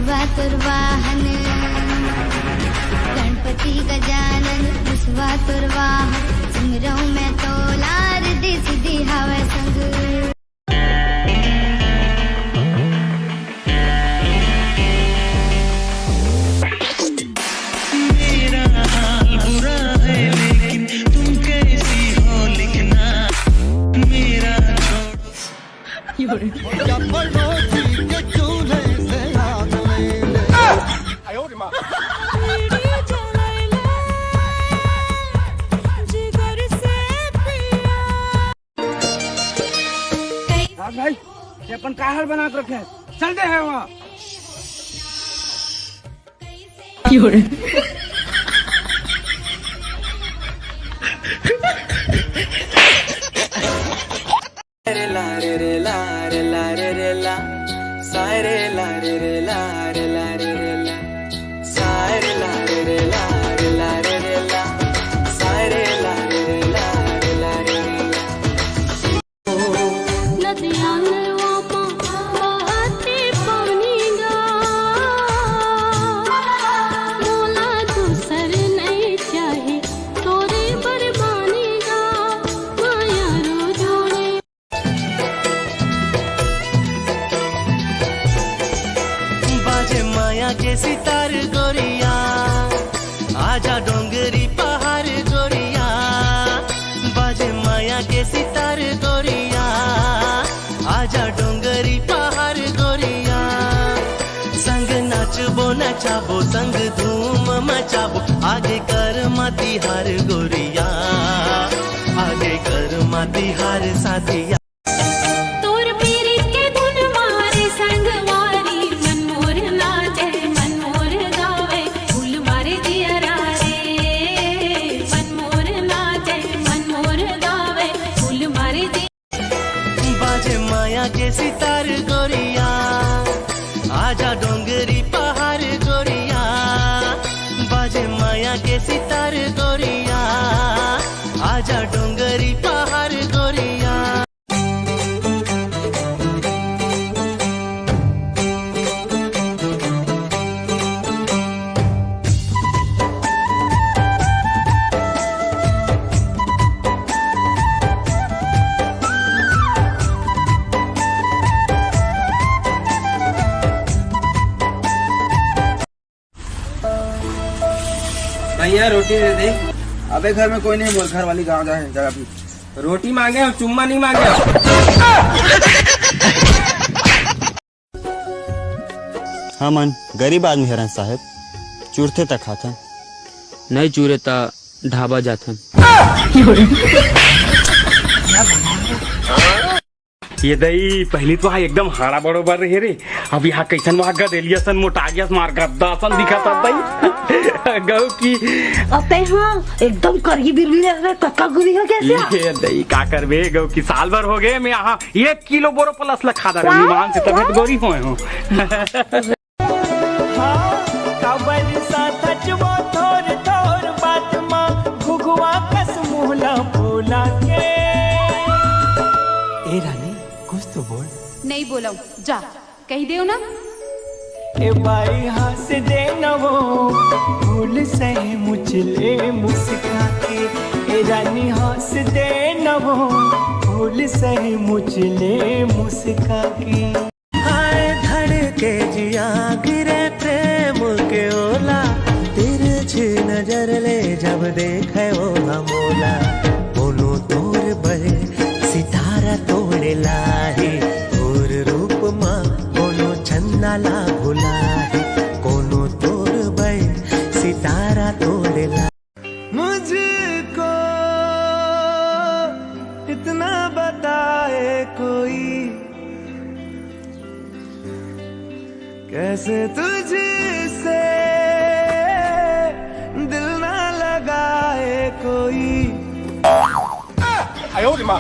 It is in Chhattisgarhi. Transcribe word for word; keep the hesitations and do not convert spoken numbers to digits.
वा तोर वाहन, गणपति गजानन, विश्वा तोर वाहन, सुमिरंव मैं तोला, रिद्धि सिद्धि हवय संग। राज भाई, ये अपन का हाल बना के रखे हैं? चलते हैं वहाँ। नदिया नलवा म बहत पानी गा, मोला दूसर नइ चाही तोरे बर बानी गा, माया रो जोड़े। बाजे माया के सितार गोरिया, आजा डोंगरी पहाड़ गोरिया। बाजे माया के सितार गोरिया, आजा डोंगरी पहाड़ गोरिया। संग नाचबो नचाबो, संग धूम मचाबो, आगे कर मतिहार गोरिया, आगे कर मतिहार साथिया। तोर पीरित के धुन मारे संगवारी, मन मोर नाचे, मन मोर गावे, फूल मारे जियरा रे। मन मोर नाचे, मन मोर गावे, फूल मारे जियरा। बाजे माया के सितार गोरिया, आजा डोंगरी पहाड़ गोरिया। बाजे माया के सितार गोरिया, आजा डोंगरी पहाड़ गोरिया। भैया, रोटी दे दे। अबे, घर में कोई नहीं, मोर घर वाली गाँव जा है, जगह भी। रोटी मांगे हो, चुम्मा नहीं मांगे हो। हमन गरीब आदमी हरन साहेब, चुरथे त खाथन, नहीं चुरे त ढाबा जाथन। ये दई, पहली तो हा एकदम हाड़ा बरोबर रहे रे, अब यहाँ कैसन वहाँ गदेलिया सन मोटा गया, मार गद्दा सन दिखा था दई। गौ की। अबे हाँ, एकदम करगी बिरली है, कक्का गुरी हो गया क्या? ये दई, का करबे गौ की, साल भर हो गए मैं यहाँ एक किलो बोरो प्लस लखा दे रहे, ईमान से तबियत गोरी होए हो। हाँ, काबर साथच वो थोर थोर बात मा घुघुआ कस मुहला फूला के। ए रानी, कुछ तो बोल। नहीं बोलव, जा, कहि देव ना। ए बाई हंस दे न वो, फूल सही मुचले मुस्का के। ए रानी हंस दे न वो, फूल सही मुचले मुस्का के। हाय धड़के जिया गिरे प्रेम के ओला, तिरछी नजर ले जब देखे वो हमोला। कोनो तोर बहे सितारा तोड़ेला हे, तोर रूप मा कोनो चंदा ला भुला हे। कोनो तोर बहे सितारा तोड़ेला। मुझको इतना बताए कोई, कैसे तुझसे दिल ना लगाए कोई। आयो रे माँ।